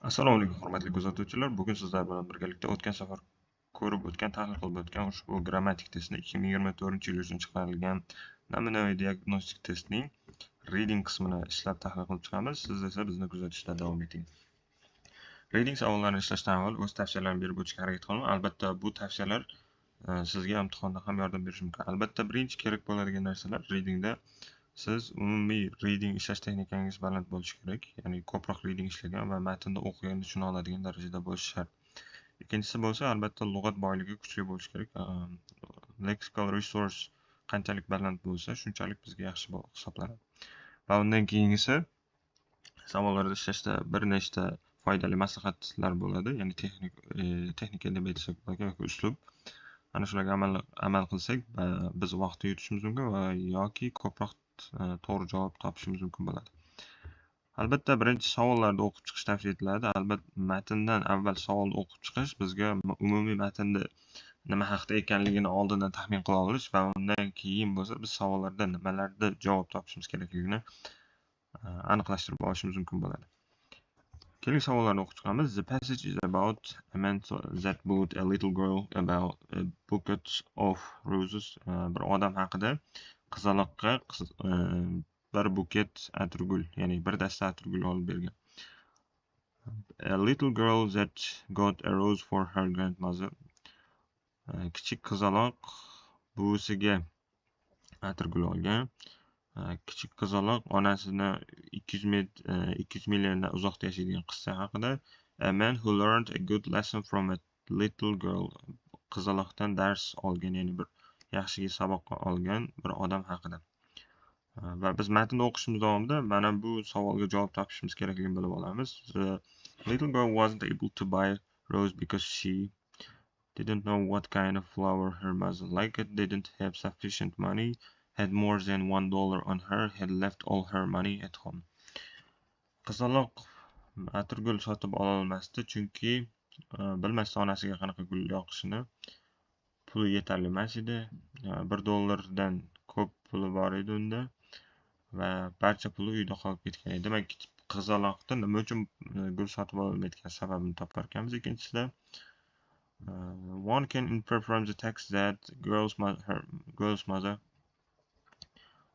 Assalomu alaykum, hurmatli kuzatuvchilar. Bugun sizlar bilan birgalikda o'tgan safar ko'rib o'tgan, tahlil qilib o'tgan ushbu grammatik testni, 2024-yil uchun chiqarilgan namunaviy diagnostik testning reading qismini ishlab, tahlil qilib chiqamiz. Siz esa bizni kuzatishda davom eting. Reading savollarini ishlashdan avval o'z tavsiyalarimni berib o'tishga harakat qilaman. Albatta, bu tavsiyalar sizga imtihonda ham yordam berishi mumkin. Albatta, birinchi kerak bo'ladigan narsalar: readingda siz umumiy reading ishlash texnikangiz baland bo'lishi kerak, ya'ni ko'proq reading ishlagan va matnni o'qiganda tushuna oladigan darajada bo'lishi shart. Ikkinchisi bo'lsa, albatta, lug'at boyligi kuchli bo'lishi kerak. Lexical resource qanchalik baland bo'lsa, shunchalik bizga yaxshi hisoblanadi. Va undan keyingisi, savollarda ishlashda bir nechta foydali maslahatlar bo'ladi, ya'ni texnika deb aytsak bo'ladi yoki uslub. Ana shularga amal qilsak, biz vaqtni yutishimiz mumkin va yoki ko'proq to'g'ri javob topishimiz mumkin bo'ladi. Albatta, birinchi savollarni o'qib chiqish tavsiya etiladi. Albatta, matndan avval savolni o'qib chiqish bizga umumiy matnda nima haqida ekanligini oldindan taxmin qila olish va undan keyin bo'lsa biz savollarda nimalarda javob topishimiz kerakligini aniqlashtirib olishimiz mumkin bo'ladi. Keling, savollarni o'qib chiqamiz. The passage is about a man that bought a little girl about a bouquet of roses. Bir odam haqida, qizaloqqa bir buket atirgul, ya'ni bir dasta atirgul olib bergan. A little girl that got a rose for her grandmother. Kichik qizaloq buvisiga atirgul olgan. Kichik qizaloq onasini 200 milyadan uzoqda yashaydigan qizcha haqida. A man who learned a good lesson from a little girl. Qizaloqdan dars olgan, ya'ni bir yaxshi saboq olgan bir odam haqida. Va biz matnni o'qishimiz davomida mana bu savolga javob topishimiz kerakligini bilib olamiz. The little girl wasn't able to buy rose because she didn't know what kind of flower her mother liked, didn't have sufficient money, had more than $1 on her, had left all her money at home. Qizaloq atirgul sotib ololmasdi, chunki bilmasdi onasiga qanaqa gul yoqishini. Puli yetarli emas edi. 1 dollardan ko'p puli bor edi unda va barcha puli uyda qolib ketgan edi. Demak, qizaloqni nima uchun gul sotib ololmayotgan sababini topar ekanmiz. Ikkinchisida, one can infer from the text that her girl's mother,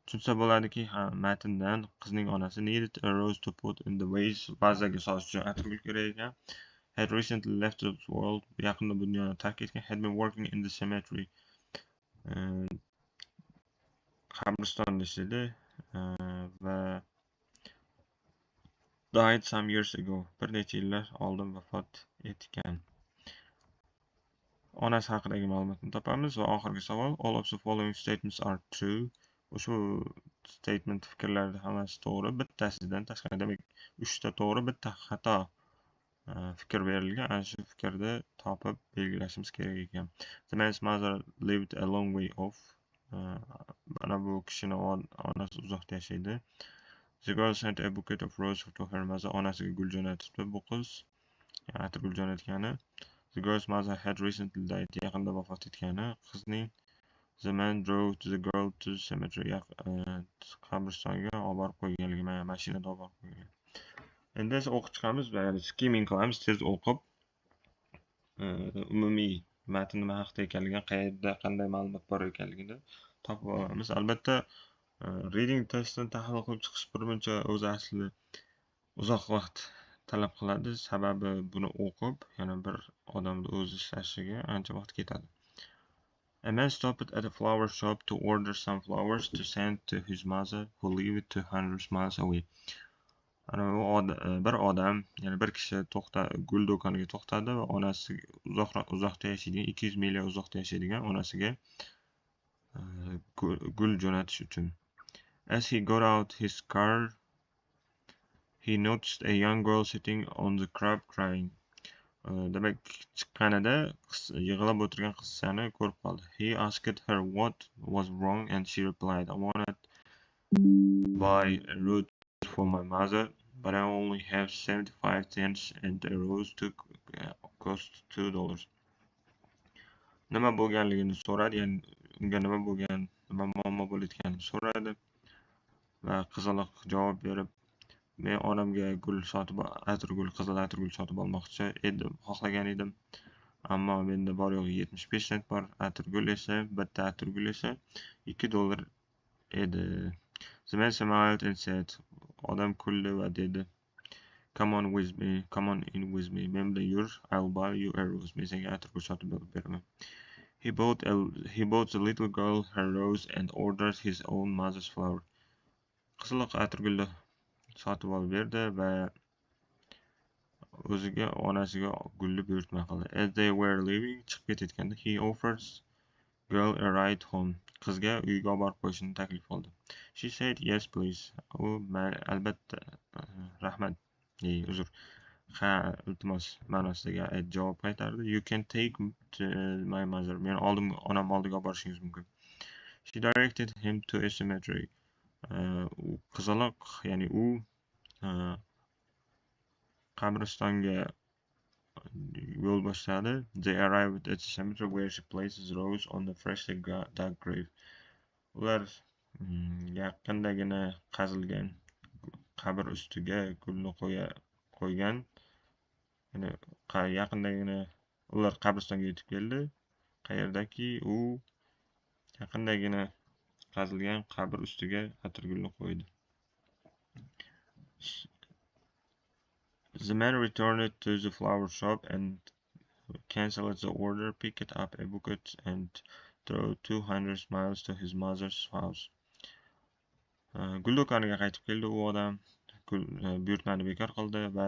tushunsa bo'ladiki matndan, qizning onasi needed a rose to put in the vase, vazaga solish uchun atirgul kerak ekan, had recently left the world, yaqinda bu dunyoni tark etgan, had been working in the cemetery, qabristonda ishlaydi va died some years ago, bir necha yillar oldin vafot etgan. Onasi haqidagi ma'lumotni topamiz. Va oxirgi savol: all of the following statements are true. Ushbu statement, fikrlarni hammasi to'g'ri, bittasidan tashqari. Demak, uchta to'g'ri, bitta xato fikr berilgan. Ana shu fikrni topib belgilashimiz kerak ekan. The man's mother lived a long way off. Mana bu kishini onasi uzoqda yashaydi. The girl sent a bouquet of roses to her mother. Onasiga gul jo'natibdi bu qiz, atirgul jo'natgani. The girl's mother had recently died, yaqinda vafot etgani qizning. The man drove to the girl to the cemetery, qabristonga olib borib qo'yganligi, mashinada olib borib qo'ygan. Endi esa o'qib chiqamiz va ya'ni skimming qilamiz, tez o'qib, umumiy matn nima haqida ekanligini, qayerda qanday ma'lumot bor ekanligini topib olamiz. Albatta, reading testini tahlil qilib chiqish birmuncha o'zi asli uzoq vaqt talab qiladi, sababi buni o'qib, yana bir odamni o'zi ishlashiga ancha vaqt ketadi. A man stopped at a flower shop to order some flowers to send to his mother, who lived 200 miles away. Ana u bir odam, ya'ni bir kishi to'xta, gul do'koniga to'xtadi va onasi uzoqroq, uzoqda yashaydigan, 200 milya uzoqda yashaydigan onasiga gul jo'natish uchun. As he got out his car, he noticed a young girl sitting on the curb crying. Demak, chiqqanida yig'lab o'tirgan qizchani ko'rib qoldi. He asked her what was wrong and she replied, "I wanted buy a rose for my mother, but I only have 75 cents and a rose to cost $2." Nima bo'lganligini so'radi, ya'ni unga nima bo'lgan, nima muammo bo'layotganini so'radi va qizaloq javob berib, Men onamga gul sotib, atirgul, qizil atirgul sotib olmoqchi edim, xohlagan edim. Ammo menda bor yo'g'i 75 sent bor. Atirgul esa, bitta atirgul esa $2 edi. The man smiled and said, odam kuldi va dedi, "Come on with me, come on in with me. Men bilan yur, I'll buy you a rose. Men senga atirgul sotib olib beraman." He bought the little girl her rose and ordered his own mother's flower. Qizaloqqa atirgulni sotib olib berdi va o'ziga, onasiga gulni buyurtma qildi. As they were leaving, chiqib ketayotganda, he offers girl a ride home. Qizga uyga olib borib qo'yishini taklif qildi. She said, "Yes, please." U albatta, rahmat, uzr, ha, iltimos ma'nosidagi javob qaytardi. "You can take to my mother." Meni oldim, onam oldiga olib borishingiz mumkin. She directed him to a cemetery. U qizaloq, ya'ni u qabristonga yo'l boshladi. They arrived at the cemetery, where she places rose on the freshly dug grave. Ular yaqindagina qazilgan qabr ustiga gulni qo'ygan, ya'ni yaqindagina ular qabristonga yetib keldi, qayerdaki u yaqindagina qazilgan qabr ustiga atirgulni qo'ydi. The man returned to the flower shop and cancelled the order, picked up a bucket and drove 200 miles to his mother's house. Gul do'koniga qaytib keldi u odam, gul buyurtmani bekor qildi va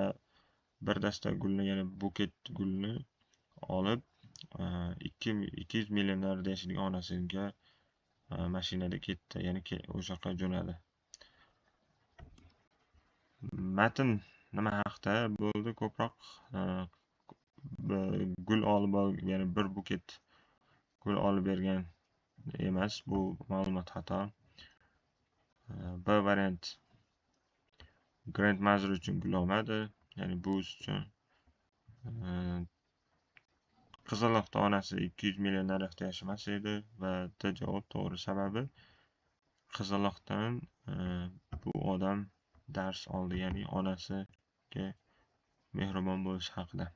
bir dasta gulni, ya'ni buket gulni olib, 200 mil narida yashaydigan onasiga mashinada ketdi, ya'ni o'sha yoqqa jo'nadi. Matn nima haqida bo'ldi ko'proq? Gul olib, ya'ni bir buket gul olib bergan emas, bu ma'lumot xato. B variant, grandmother uchun gul olmadi, ya'ni buvisi uchun. Qizaloqni onasi 200 mil nariyoqda yashamas edi va D javob to'g'ri. Sababi qizaloqdan bu odam dars oldi, ya'ni onasiga mehribon bo'lish haqida.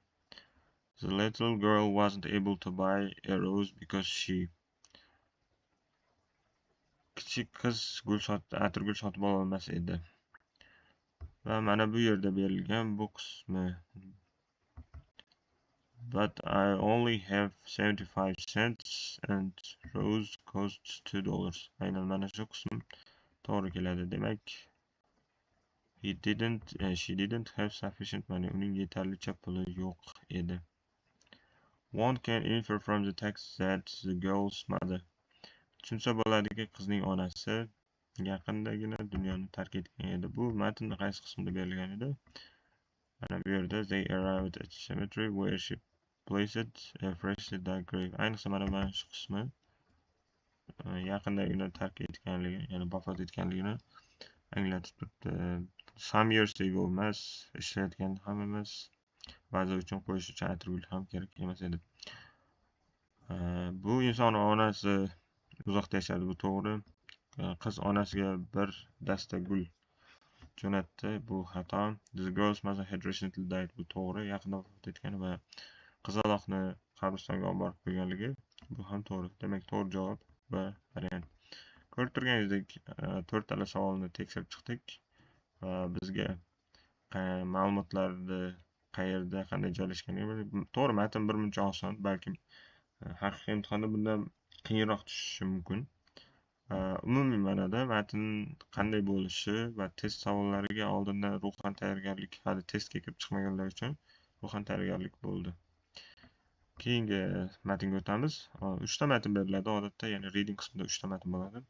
The little girl wasn't able to buy a rose because she. Kichik qiz gul atirgul sotib ololmas edi. Va mana bu yerda berilgan bu qismi, "But I only have 75 cents and rose costs $2." Aynan mana shu qism to'g'ri keladi. Demak, he didn't she didn't have sufficient money. Uning yetarlicha puli yo'q edi. One can infer from the text that the girl's mother. Tushunsa bo'ladiki, qizning onasi yaqindagina dunyoni tark etgan edi. Bu matnda qaysi qismida berilgan edi? Mana bu yerda, they arrived at the cemetery where she placed a freshly dug grave. Ayniqsa mana shu qismi yaqindagina tark etganligi, ya'ni vafot etganligini anglatib turibdi. Some years ago emas, ishlayotgan ham emas, vaza uchun qo'yish uchun atirgul ham kerak emas edi. Bu inson onasi uzoqda yashadi, bu to'g'ri. Qiz onasiga bir dasta gul jo'natdi, bu xato. The girl's mother had recently died, bu to'g'ri, yaqinda vafot etgan va qizaloqni qabristonga olib borib qo'yganligi, bu ham to'g'ri. Demak, to'g'ri javob B variant. Ko'rib turganingizdek, to'rttala savolni tekshirib chiqdik va bizga ma'lumotlarni qayerda qanday joylashganligi. To'g'ri, matn birmuncha oson, balkim haqiqiy imtihonda bundan qiyinroq tushishi mumkin. Umumiy ma'noda matn qanday bo'lishi va test savollariga oldindan ruhan tayyorgarlik, hali testga kirib chiqmaganlar uchun ruhan tayyorgarlik bo'ldi. Keyingi matnga o'tamiz. Uchta matn beriladi odatda, ya'ni reading qismida uchta matn bo'ladi.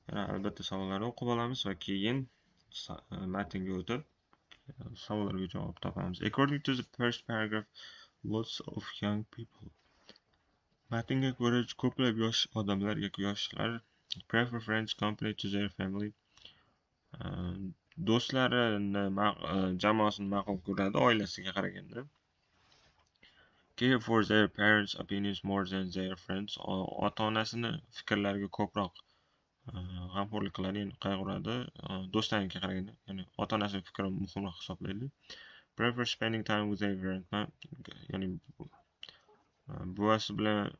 Yana albatta savollarni o'qib olamiz va keyin matnga o'tib savollarga javob topamiz. According to the first paragraph, lots of young people. Matnga ko'ra, ko'plab yosh odamlar yoki yoshlar prefer friends' company to their family. Do'stlarini jamoasini ma'qul ko'radi oilasiga qaraganda. Care for their parents' opinions more than their friends. Ota-onasini fikrlariga ko'proq G'amxo'rlik qiladi, ya'ni qayg'uradi. Do'stlariga qaraganda, ya'ni ota-onasining fikrini muhimroq hisoblaydi. Prefer spending time with their grandma, ya'ni buvasi bilan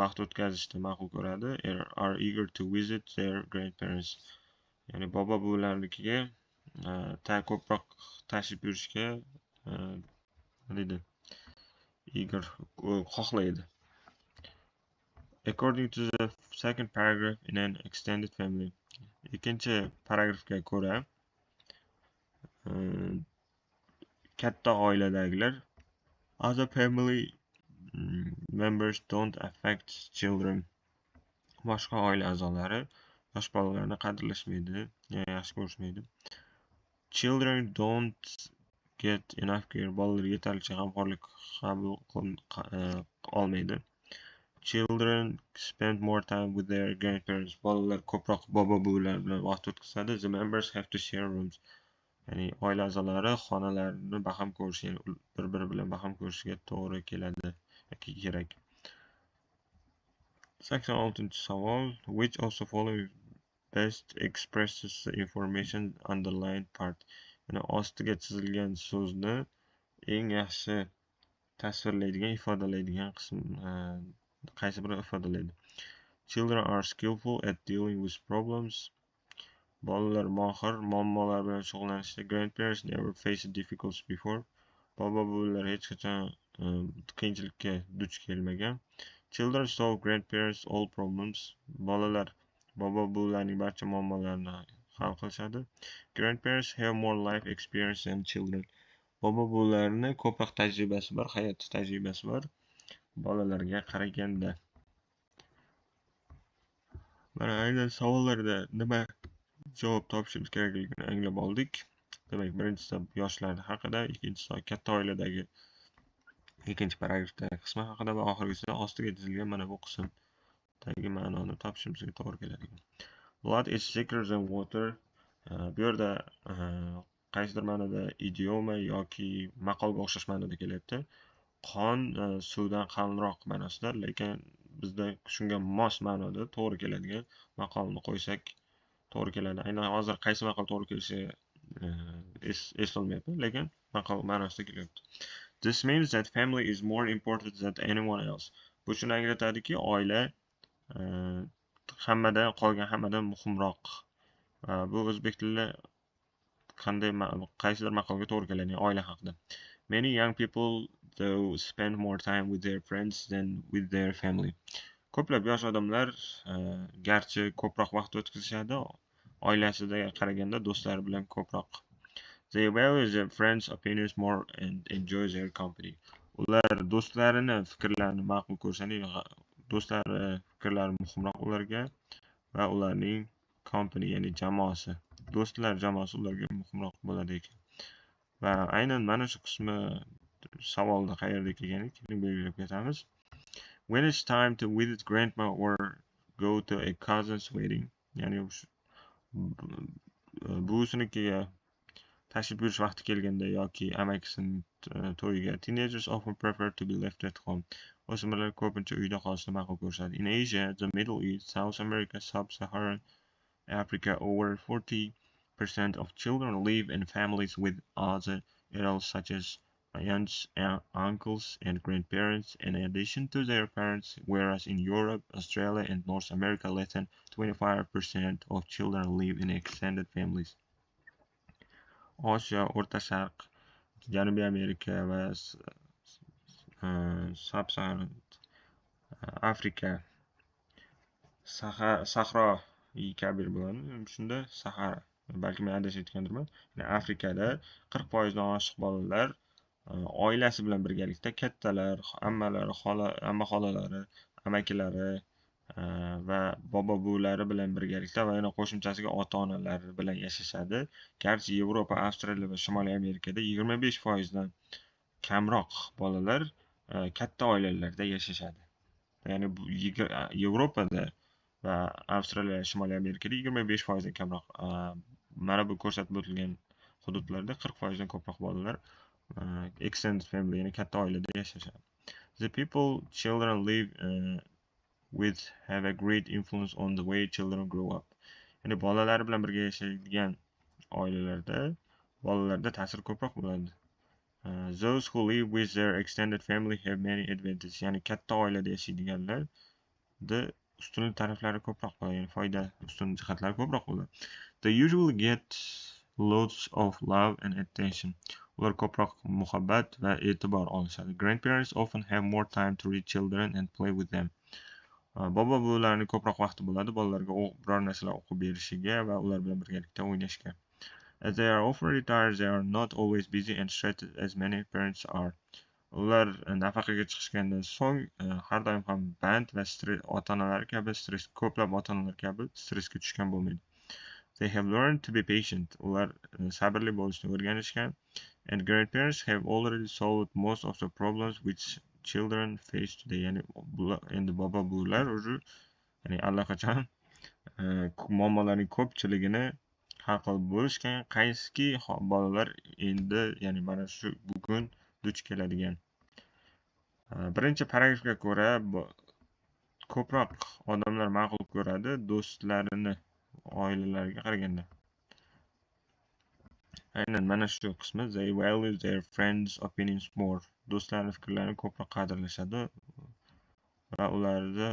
vaqt o'tkazishni ma'qul ko'radi. Are eager to visit their grandparents, ya'ni bobo buvilarnikiga ko'proq tashrif buyurishga nima deydi, eager, xohlaydi. According to the second paragraph, in an extended family, ikkinchi paragrafga ko'ra, katta oiladagilar other family members don't affect children, boshqa oila a'zolari yosh bolalarni qadrlashmaydi, ya'ni yaxshi ko'rishmaydi. Children don't get enough care, bolalar yetarlicha g'amxo'rlik qabul olmaydi. Children spend more time with their grandparents, bolalar ko'proq bobo buvilar bilan vaqt o'tkazadi. The members have to share rooms, ya'ni oila a'zolari xonalarni baham ko'rish, ya'ni bir-biri bilan baham ko'rishiga to'g'ri keladi yoki kerak. 86-savol. Which of the following best expresses the information underlined part? Ya'ni ostiga chizilgan so'zni eng yaxshi tasvirlaydigan, ifodalaydigan qism qaysi biri ifodalaydi? Children are skillful at dealing with problems. Bolalar mohir muammolar bilan shug'ullanishda. Grandparents never faced difficulties before. Bobo buvilar hech qachon qiyinchilikka duch kelmagan. Children solve grandparents all problems. Bolalar bobo buvilarning barcha muammolarini hal qilishadi. Grandparents have more life experience than children. Bobo buvilarni ko'proq tajribasi bor, hayot tajribasi bor bolalarga qaraganda. Mana aynan savollarda nima javob topishimiz kerakligini anglab oldik. Demak, birinchisi yoshlar haqida, ikkinchisi katta oiladagi ikkinchi paragrafdagi qismi haqida va oxirgisi ostiga chizilgan mana bu qismdagi ma'noni topishimizga to'g'ri keladi. Blood is thicker than water. Bu yerda qaysidir ma'noda idioma yoki maqolga o'xshash ma'noda kelyapti. Qon suvdan qalinroq ma'nosida, lekin bizda shunga mos ma'noda to'g'ri keladigan maqolni qo'ysak to'g'ri keladi. Aynan hozir qaysi maqol to'g'ri kelishi eslolmayapman, lekin maqol ma'nosida kelyapti. This means that family is more important than anyone else. Bu shuni anglatadiki, oila hammadan qolgan hammadan muhimroq. Bu o'zbek tilida qanday qaysidir maqolga to'g'ri keladi, oila haqida. Many young people though spend more time with their friends than with their family. Ko'plab yosh odamlar garchi ko'proq vaqt o'tkazishadi, oilasiga qaraganda do'stlari bilan ko'proq. They value their friends' opinions more and enjoy their company. Ular do'stlarini fikrlarini ma'qul ko'rishadi, do'stlari fikrlari muhimroq ularga va ularning company, ya'ni jamoasi, do'stlar jamoasi ularga muhimroq bo'ladi ekan. Va aynan mana shu qismi savolda qayerda kelganini keling belgilab ketamiz. When it's time to visit grandma or go to a cousin's wedding, ya'ni buvisinikiga tashrif buyurish vaqti kelganda yoki amakisining to'yiga, teenagers often prefer to be left at home. O'smirlar ko'pincha uyda qolishni ma'qul ko'rishadi. In Asia, the Middle East, South America, Sub-Saharan Africa, over 40% of children live in families with other adults such as aunts, uncles, and grandparents in addition to their parents, whereas in Europe, Australia, and North America, less than 25% of children live in extended families. Osiyo, O'rta Sharq, Janubiy Amerika va Sub-Saharan Afrika, Sahro Kabir bo'ladi. Shunda Sahara, balki men adashayotgandirman. Ya'ni Afrikada 40% dan oshiq bolalar oilasi bilan birgalikda kattalar, ammalari, xola, amma xolalari, amakilari va bobo buvilari bilan birgalikda va yana qo'shimchasiga ota onalari bilan yashashadi. Garchi Yevropa, Avstraliya va Shimoliy Amerikada 25% dan kamroq bolalar katta oilalarda yashashadi. Ya'ni bu Yevropada va Avstraliya, Shimoliy Amerikada 25% dan kamroq. Mana bu ko'rsatib o'tilgan hududlarda 40% dan ko'proq bolalar extended family, ya'ni katta oilada yashashadi. The people children live with have a great influence on the way children grow up. Ya'ni bolalari bilan birga yashaydigan oilalarda bolalarda ta'sir ko'proq bo'ladi. Those who live with their extended family have many advantages. Ya'ni katta oilada yashaydiganlarda ustunlik taraflari ko'proq bo'ladi, ya'ni foyda, ustun jihatlari ko'proq bo'ladi. They usually get lots of love and attention. Ular ko'proq muhabbat va e'tibor olishadi. Grandparents often have more time to read children and play with them. Bobo buvilarning ko'proq vaqti bo'ladi bolalarga biror narsalar o'qib berishiga va ular bilan birgalikda o'ynashga. As they are often retired, they are not always busy and stressed as many parents are. Ular nafaqaga chiqishgandan so'ng har doim ham band va stress ota-onalar kabi stress, ko'plab ota-onalar kabi stressga tushgan bo'lmaydi. They have learned to be patient. Ular sabrli bo'lishni o'rganishgan. And grandparents have already solved most of the problems which children face today. Ya'ni endi bobo buvilar уже, ya'ni allaqachon muammolarning ko'pchiligini hal qilib bo'lishgan, qaysiki bolalar endi, ya'ni mana shu bugun duch keladigan. Birinchi paragrafga ko'ra, ko'proq odamlar ma'qul ko'radi do'stlarini oilalariga qaraganda. Aynan mana shu qismi, they value their friends' opinions more. Do'stlarning fikrlarini ko'proq qadrlashadi va ularni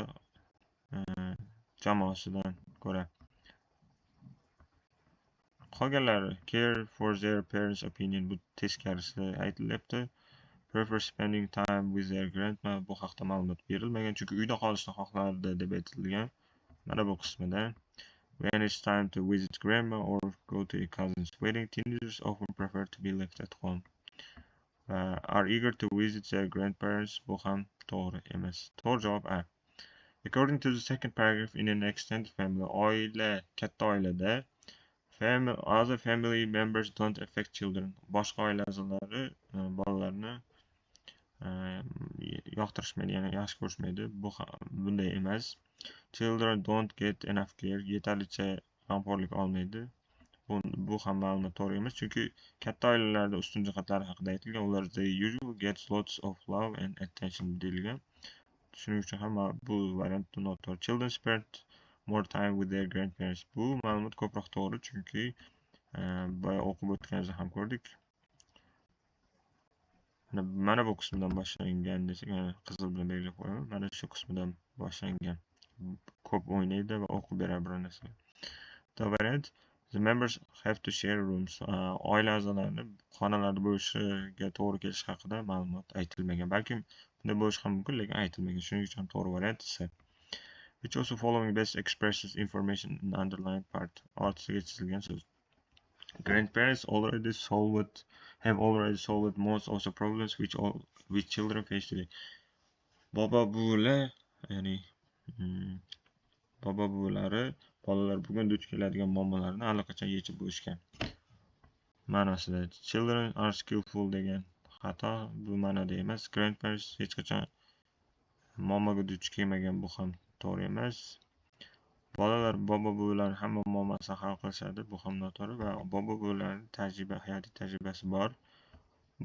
jamoasidan ko'ra. Qolganlari care for their parents' opinion, bu teskarisi aytilyapti. Prefer spending time with their grandma, bu haqda ma'lumot berilmagan, chunki uyda qolishni xohlardi deb aytilgan. Mana bu qismida. When it's time to visit grandma or go to a cousin's wedding, teenagers often prefer to be left at home. Are eager to visit their grandparents, bu ham to'g'ri emas. To'g'ri javob A. According to the second paragraph, in an extended family, oila, katta oilada family, other family members don't affect children. Boshqa oila a'zolari bolalarni yoqtirishmaydi, ya'ni yaxshi ko'rishmaydi. Bu bunday emas. Children don't get enough care, yetarlicha g'amxo'rlik olmaydi. Bu ham ma'lumot to'g'ri emas, chunki katta oilalarda ustun jihatlari haqida aytilgan. Ular they usually get lots of love and attention deyilgan. Shuning uchun ham bu variant noto'g'ri. Children spend more time with their grandparents. Bu ma'lumot ko'proq to'g'ri, chunki boya o'qib o'tganimizda ham ko'rdik. Mana bu qismidan boshlangan desak, mana qizil bilan belgilab qo'yaman. Mana shu qismidan boshlangan. Ko'p o'ynaydi va o'qib beradi biror narsa. The variant, the members have to share rooms. Oila a'zolarini xonalarda bo'lishiga to'g'ri kelishi haqida ma'lumot aytilmagan. Balkim bunday bo'lishi ham mumkin, lekin aytilmagan. Shuning uchun to'g'ri variant C. Which also following best expresses information in underlined part? Ortiga chizilgan so'z. Grandparents already solved, have already solved most of the problems which children face today. Bobo buvilar, ya'ni bobo buvilari bolalar bugun duch keladigan muammolarni allaqachon yechib bo'lishgan ma'nosida. Children are skillful degan xato, bu ma'noda emas. Grandparents hech qachon muammoga duch kelmagan, bu ham to'g'ri emas. Bolalar bobo buvilar hamma muammosini hal qilishadi, bu ham noto'g'ri va bobo buvilarning tajriba, hayotiy tajribasi bor.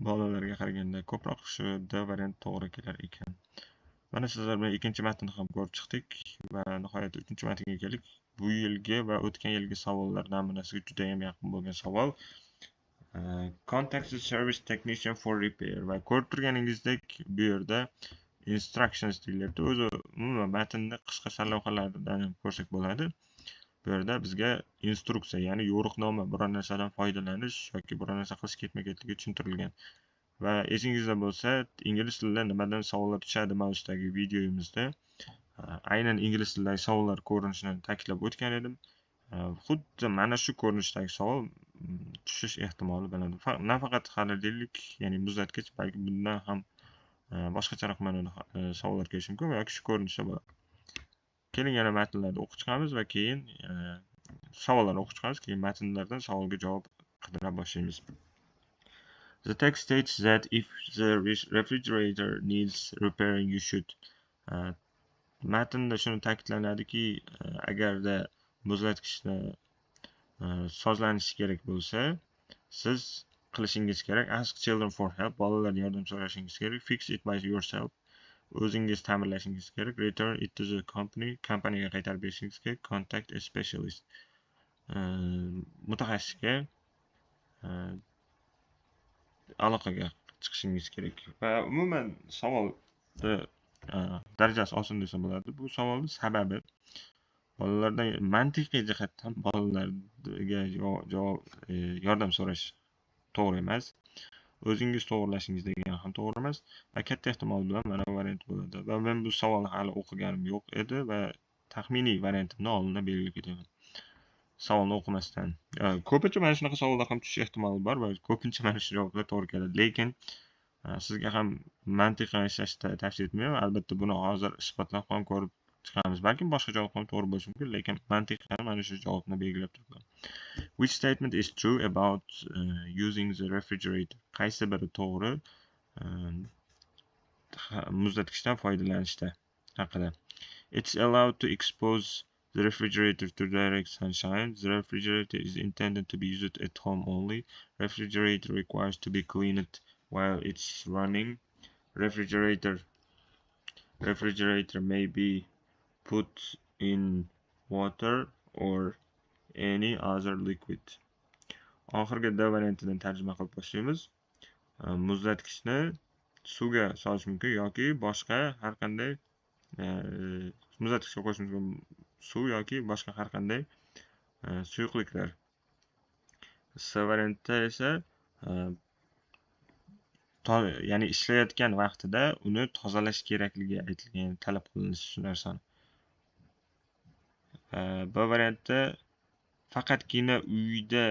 Bolalarga qaraganda ko'proq shu D variant to'g'ri kelar ekan. Mana sizlar bilan ikkinchi matnni ham ko'rib chiqdik va nihoyat uchinchi matnga keldik. Bu yilgi va o'tgan yilgi savollar namunasiga juda ham yaqin bo'lgan savol. Contact the service technician for repair va ko'rib turganingizdek bu yerda instructions deyilyapti. O'zi umuman matnni qisqa sarlavhalaridan ham ko'rsak bo'ladi. Bu yerda bizga instruksiya, ya'ni yo'riqnoma, biror narsadan foydalanish yoki biror narsa qilish ketma-ketligi tushuntirilgan. Va esingizda bo'lsa, ingliz tilida nimadan savollar tushadi mavzusidagi videomizda aynan ingliz tilidagi savollar ko'rinishini ta'kidlab o'tgan edim. Xuddi mana shu ko'rinishdagi savol tushish ehtimoli baland. Nafaqat холодильник, ya'ni muzlatgich, balki bundan ham boshqacharoq ma'noda savollar kelishi mumkin va yoki shu ko'rinishda bo'ladi. Keling, yana matnlarni o'qib chiqamiz va keyin savollarni o'qib chiqamiz, keyin matnlardan savolga javob qidira boshlaymiz. The text states that if the refrigerator needs repairing, you should. Matnda shuni ta'kidlanadiki, agarda muzlatgichni sozlanishi kerak bo'lsa, siz qilishingiz kerak. Ask children for help, bolalardan yordam so'rashingiz kerak. Fix it by yourself, O'zingiz ta'mirlashingiz kerak. Return it to the company, kompaniyaga qaytarib berishingiz kerak. Contact a specialist, mutaxassisga aloqaga chiqishingiz kerak. Va umuman savolni darajasi oson desa bo'ladi. Bu savolni sababi bolalardan mantiqiy jihatdan bolalarga javob, yordam so'rash to'g'ri emas. O'zingiz to'g'irlashingiz degani ham to'g'ri emas va katta ehtimol bilan mana bu variant bo'ladi. Va men bu savolni hali o'qiganim yo'q edi va taxminiy variantimni oldindan belgilab ketaman. Savolni o'qimasdan. Ko'pincha mana shunaqa savollar ham tushish ehtimoli bor va ko'pincha mana shu javoblar to'g'ri keladi. Lekin sizga ham mantiqan ishlashni tavsiya etmayman. Albatta buni hozir isbotlab ham ko'rib chiqamiz. Balkim boshqa javob ham to'g'ri bo'lishi mumkin, lekin mantiqan mana shu javobni belgilab turibman. Which statement is true about using the refrigerator? Qaysi biri to'g'ri muzlatgichdan foydalanishda haqida? It's allowed to expose the refrigerator to direct sunshine. The refrigerator is intended to be used at home only. Refrigerator requires to be cleaned while it's running. Refrigerator may be put in water or any other liquid. Oxirgi D variantidan tarjima qilib boshlaymiz. Muzlatgichni suvga solish mumkin yoki boshqa har qanday, muzlatgichga qo'yish mumkin suv yoki boshqa har qanday suyuqliklar. C variantda esa ya'ni ishlayotgan vaqtida uni tozalash kerakligi aytilgan, talab qilinishi shu narsani. B variantda faqatgina uyda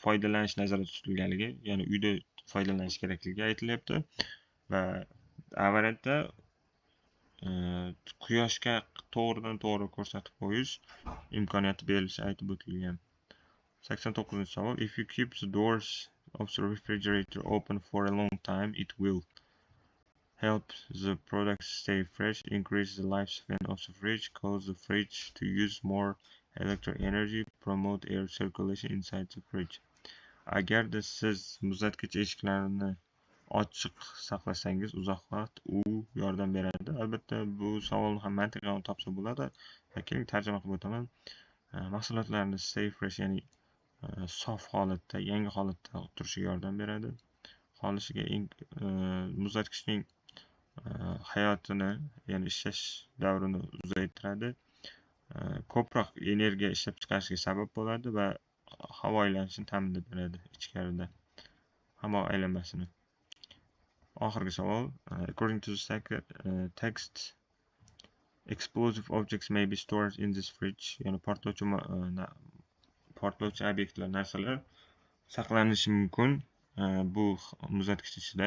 foydalanish nazarda tutilganligi, ya'ni uyda foydalanish kerakligi aytilyapti. Va A variantda quyoshga to'g'ridan to'g'ri ko'rsatib qo'yish imkoniyati berilishi aytib o'tilgan. 89-savol. If you keep the doors of the refrigerator open for a long time, it will help the products stay fresh, increase the lifespan of the fridge, cause the fridge to use more electric energy, promote air circulation inside the fridge. Agarda siz muzlatgich eshiklarini ochiq saqlasangiz uzoq vaqt, u yordam beradi. Albatta bu savolni ham mantiqan topsa bo'ladi. Keling, tarjima qilib o'taman. Mahsulotlarni stay fresh, ya'ni sof holatda, yangi holatda turishiga yordam beradi. Xolishiga muzlatgichning hayotini, ya'ni ishlash davrini uzaytiradi. Ko'proq energiya ishlab chiqarishiga sabab bo'ladi va havo aylanishini ta'minlab beradi ichkarida. Havo aylanmasini. Oxirgi savol. According to the text, explosive objects may be stored in this fridge. Ya'ni portlovchi obyektlar, narsalar saqlanishi mumkin bu muzlatgich ichida.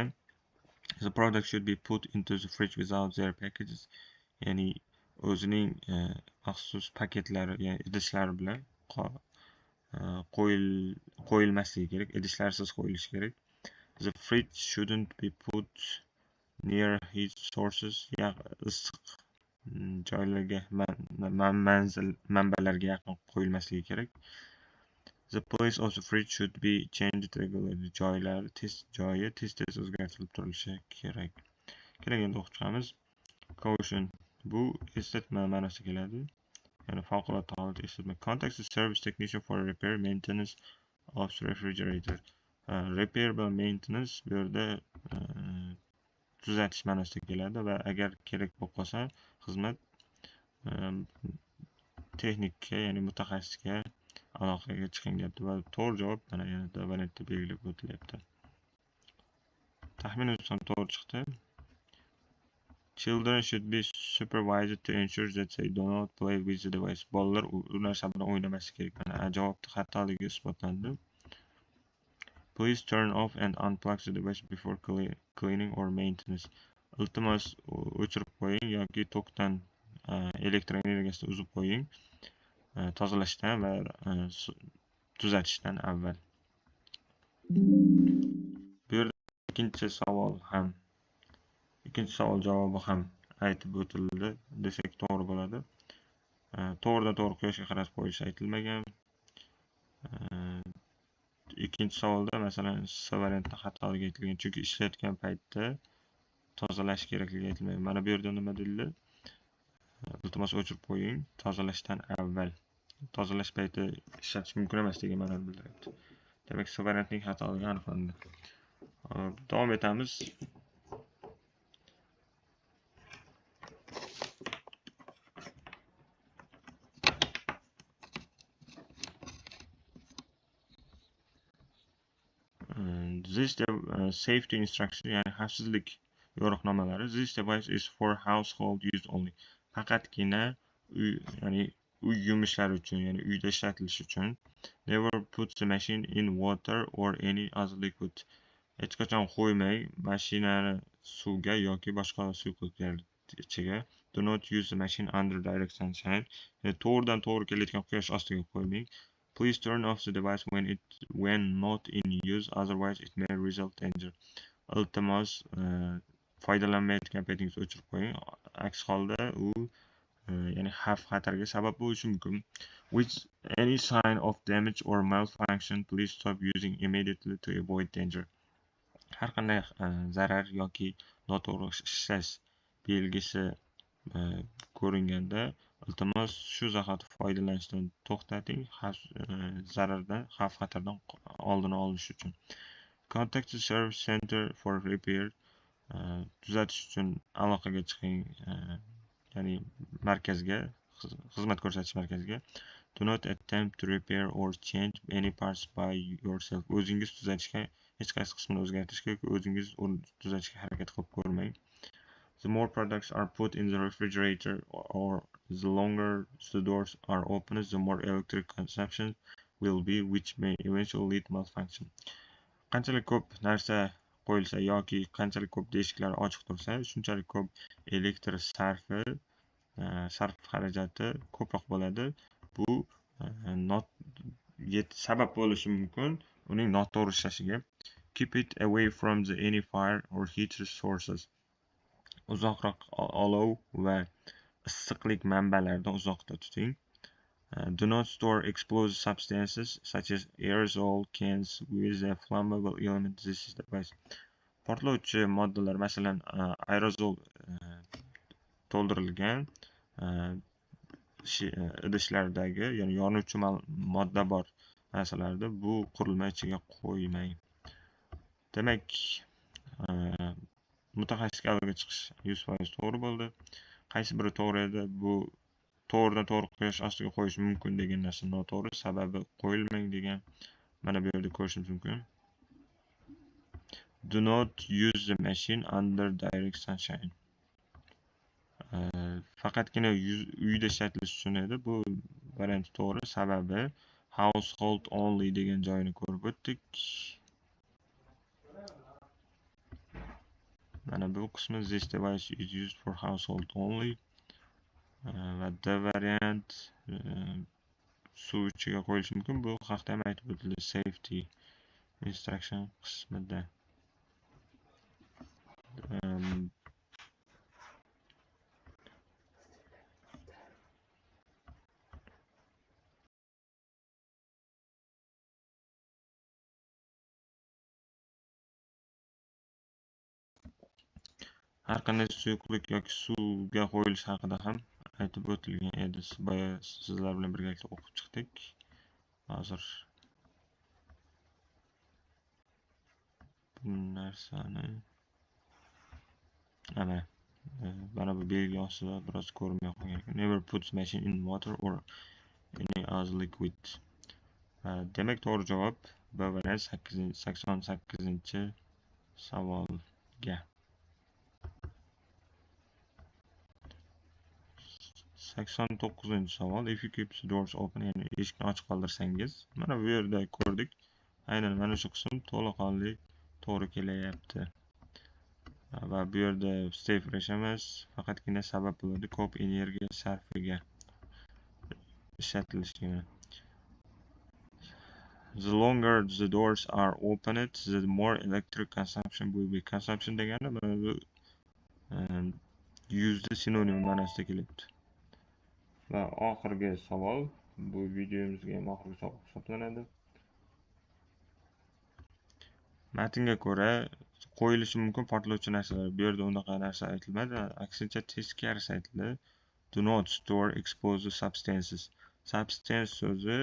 The product should be put into the fridge without their packages. Ya'ni o'zining maxsus paketlari, ya'ni idishlari bilan qo'yilmasligi kerak, idishlarsiz qo'yilishi kerak. The fridge shouldn't be put near heat sources. Issiq joylarga, manzil manbalarga yaqin qo'yilmasligi kerak. The place of the fridge should be changed regularly. Joylari tez, joyi tez-tez o'zgartirilib turilishi kerak. Keling, endi o'qib chiqamiz. Caution, bu eslatma ma'nosida keladi. Ya'ni favqulodda holat eslatma. Contact the service technician for repair, maintenance of the refrigerator. Repair bilan maintenance bu yerda tuzatish ma'nosida keladi va agar kerak bo'lib qolsa, xizmat texnikka, ya'ni mutaxassisga aloqaga chiqing deyapti va to'g'ri javob mana yerda variantda belgilab o'tilyapti. Taxminim ham to'g'ri chiqdi. Children should be supervised to ensure that they do not play with the device. Bolalar u narsa bilan o'ynamasligi kerak. Mana javobni xatoligi isbotlandi. Please turn off and unplug the device before cleaning or maintenance. Iltimos, o'chirib qo'ying yoki tokdan, elektr energiyasini uzib qo'ying tozalashdan va tuzatishdan avval. Bu yerda ikkinchi savol ham, ikkinchi savol javobi ham aytib o'tildi desak to'g'ri bo'ladi. To'g'ridan to'g'ri quyoshga qaratib qo'yish aytilmagan. Ikkinchi savolda, masalan, C variantda xatoligi aytilgan, chunki ishlayotgan paytda tozalash kerakligi aytilmagan. Mana bu yerda nima deyildi? Iltimos o'chirib qo'ying tozalashdan avval. Tozalash payti ishlatish mumkin emas degan ma'noni bildiryapti. Demak, C variantining xatoligi aniqlandi. Davom etamiz. This safety instruction, ya'ni xavfsizlik yo'riqnomalari. This device is for household use only. Faqatgina uy, ya'ni uy yumushlari uchun, ya'ni uyda ishlatilishi uchun. Never put the machine in water or any other liquid. Hech qachon qo'ymang mashinani suvga yoki boshqa suyuqliklar ichiga. Do not use the machine under direct sunshine. To'g'ridan to'g'ri kelayotgan quyosh ostiga qo'ymang. Please turn off the device when not in use, otherwise it may result danger. Iltimos, foydalanmayotgan paytingizda o'chirib qo'ying. Aks holda u ya'ni xavf xatarga sabab bo'lishi mumkin. With any sign of damage or malfunction, please stop using immediately to avoid danger. Har qanday zarar yoki noto'g'ri ishlash belgisi ko'ringanda iltimos shu zahoti foydalanishdan to'xtating, zarardan, xavf xatardan oldini olish uchun. Contact the service center for repair. Tuzatish uchun aloqaga chiqing, ya'ni markazga, xizmat ko'rsatish markaziga. Do not attempt to repair or change any parts by yourself. O'zingiz tuzatishga, hech qaysi qismini o'zgartirishga yoki o'zingiz tuzatishga harakat qilib ko'rmang. The more products are put in the refrigerator or the longer the doors are opened, the more electric consumption will be, which may eventually lead to malfunction. Qanchalik ko'p narsa qo'yilsa yoki qanchalik ko'p eshiklar ochiq tursa, shunchalik ko'p elektr sarfi, sarf xarajati ko'proq bo'ladi. Bu sabab bo'lishi mumkin uning noto'g'ri ishlashiga. Keep it away from the any fire or heat sources. Uzoqroq olov va issiqlik manbalaridan uzoqda tuting. Do not store explosive substances such as aerosol cans with a flammable element. This is the device. Portlovchi moddalar, masalan, aerozol to'ldirilgan idishlardagi, ya'ni yonuvchi modda bor narsalarni bu qurilma ichiga qo'ymang. Demak, mutaxassisga aloqaga chiqish 100% to'g'ri bo'ldi. Qaysi biri to'g'ri edi? Bu to'g'ridan to'g'ri quyosh ostiga qo'yish mumkin degan narsa noto'g'ri, sababi qo'yilmang degan. Mana bu yerda ko'rishimiz mumkin. Do not use the machine under direct sunshine. Faqatgina uyda ishlatilishi uchun edi. Bu variant to'g'ri, sababi household only degan joyini ko'rib o'tdik. Mana bu qismi this device is used for household only. Va D variant suv ichiga qo'yilishi mumkin. Bu haqda ham aytib o'tildi safety instruction qismida. Har qanday suyuqlik yoki suvga qo'yilishi haqida ham aytib o'tilgan edi. Boya sizlar bilan birgalikda o'qib chiqdik. Hozir bu narsani mana bu belgi ostida biroz ko'rinmay qolgan ekan. Never put machine in water or any other liquid. Demak, to'g'ri javob B variant 88-savolga. 89-savol. If you keep the doors open, ya'ni eshikni ochiq qoldirsangiz, mana bu yerda ko'rdik. Aynan mana shu qism to'laqonli to'g'ri kelyapti. Va bu yerda stay fresh emas, faqatgina sabab bo'ladi ko'p energiya sarfiga ishlatilishiga. The longer the doors are opened, the more electric consumption will be. Consumption degani mana bu yuzda sinonim ma'nosida kelyapti. Va oxirgi savol, bu videomizga ham oxirgi savol hisoblanadi. Matnga ko'ra Qo'yilishi mumkin portlovchi narsalar. Bu yerda unaqa narsa aytilmadi. Aksincha teskarisi aytildi. Do not store explosive substances. Substance so'zi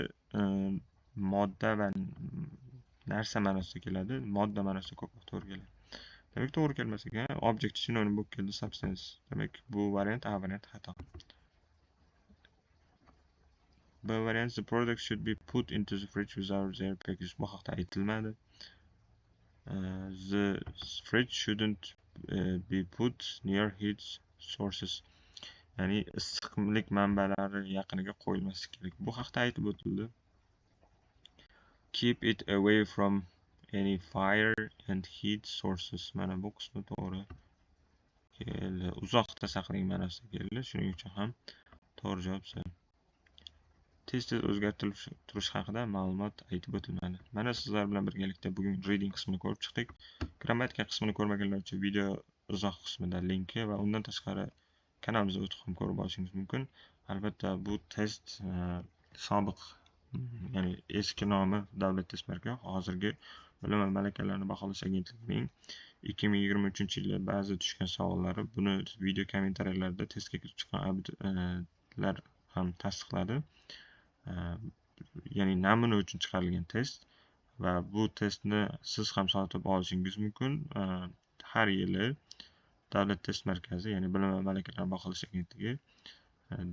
modda va narsa ma'nosida keladi. Modda ma'nosida ko'proq to'g'ri keladi. Demak, to'g'ri kelmas ekan. Object sinonim bo'lib keldi substance. Demak, bu variant A variant xato. B variant, the product should be put into the fridge without their package. Bu haqda aytilmadi. The fridge shouldn't be put near heat sources. Ya'ni issiqlik manbalari yaqiniga qo'yilmasligi kerak. Bu haqda aytib o'tildi. Keep it away from any fire and heat sources. Mana bu qismi to'g'ri keldi. Uzoqda saqlang ma'nosida keldi. Shuning uchun ham to'g'ri javob C. Tez-tez o'zgartirilib turish haqida ma'lumot aytib o'tilmadi. Mana sizlar bilan birgalikda bugun reading qismini ko'rib chiqdik. Grammatika qismini ko'rmaganlar uchun video izoh qismida linki va undan tashqari kanalimizda o'tib ham ko'rib olishingiz mumkin. Albatta bu test sobiq, ya'ni eski nomi Davlat test markazi, hozirgi Bilim va malakalarni baholash agentligining 2023-yilda ba'zi tushgan savollari, buni video kommentariyalarda testga kirib chiqqan abituriyentlar ham tasdiqladi. Ya'ni namuna uchun chiqarilgan test va bu testni siz ham sotib olishingiz mumkin. Har yili Davlat test markazi, ya'ni Bilim va malakalarni baholash agentligi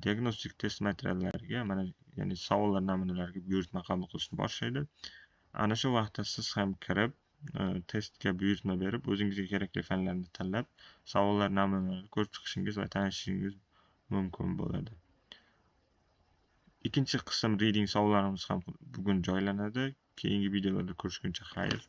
diagnostik test materiallariga, mana, ya'ni savollar namunalariga buyurtma qabul qilishni boshlaydi. Ana shu vaqtda siz ham kirib, testga buyurtma berib, o'zingizga kerakli fanlarni tanlab, savollar namunalarini ko'rib chiqishingiz va tanishishingiz mumkin bo'ladi. Ikkinchi qism reading savollarimiz ham bugun joylanadi. Keyingi videolarda ko'rishguncha xayr.